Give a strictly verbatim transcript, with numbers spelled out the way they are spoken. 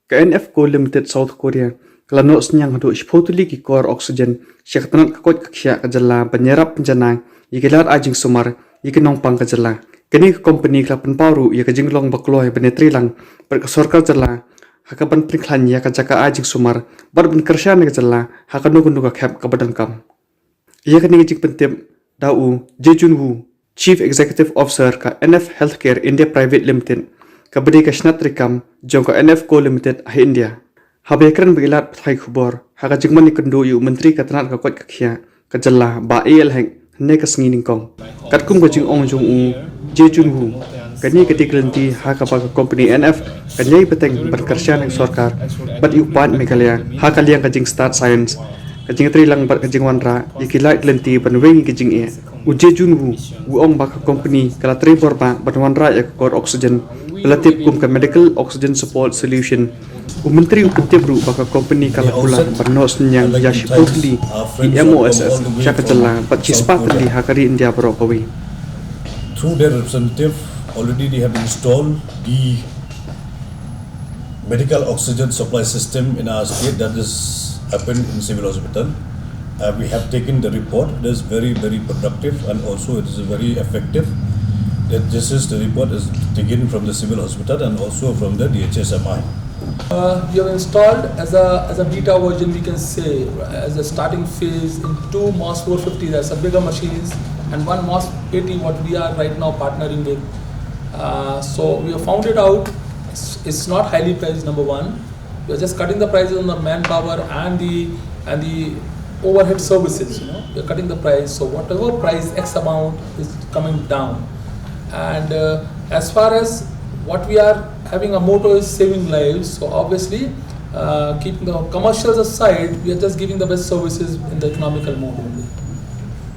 Ka N F Coal Limited South Korea ka la noh synñiang haduh shiphew tylli ki kor oxygen sha ka tnat ka koit ka khiah ka jylla ban ïarap pynjanai ïa ki lad ai jingsumar ïa ki nongpang ka jylla. Kane ka company ka la pynpaw ruh ïa ka jinglong ba kloi ban ïatreilang bad ka sorkar jylla ha kaban pynkhlaiñ ïa ka jaka ai jingsumar bad ban kyrshan ïa ka jylla ha kano kano ka khep kaba donkam. Ïa kane ka jingpyntip da u Jae Jun Woo, Chief Executive Officer ka N F Healthcare India Private Limited, kaba dei ka shnat treikam jong ka N F Coal Limited ha India. Haba ïakren bad ki lad pathai khubor ha ka jingmane kynduh ïa u Myntri ka tnat ka koit ka khiah ka jylla, Bah A L Hek, hynne ka sngi nyngkong, katkum ka jingong jong u Jae Jun Woo, kane ka dei ka lynti ha kaba ka company N F kan ïai bteng ban kyrshan ïa ka sorkar bad ïa u paid Meghalaya ha ka liang ka jingstad science, ka jingtreilang bad ka jingwanrah ïa ki lad ki lynti ban weng ïa ka jingeh. U Jae Jun Woo u ong ba ka company ka la trei bor bha ban wanrah ïa ka kor oxygen ba la tip kum ka Medical Oxygen Support Solution. U Myntri u pyntip ruh ba ka company ka la kular ban noh synñiang ïa shiphew tylli ki M O S S sha ka jylla bad shispah tylli ha ka ri India baroh kawei. Through their representative, already they have installed the medical oxygen supply system in our state. That is happened in civil hospital. Uh, we have taken the report. It is very, very productive, and also it is very effective. That this is the report is taken from the civil hospital and also from the D H S M I. Uh, we have installed as a as a beta version, we can say, as a starting phase, in two MOS four fifty, that's a bigger machines, and one MOS eighty, what we are right now partnering with. Uh, so we have found it out. It's, it's not highly priced. Number one, we are just cutting the prices on the manpower and the and the overhead services. You know, we are cutting the price. So whatever price X amount is coming down, and uh, as far as what we are having a motto is saving lives. So obviously, uh, keeping the commercials aside, we are just giving the best services in the economical mode only.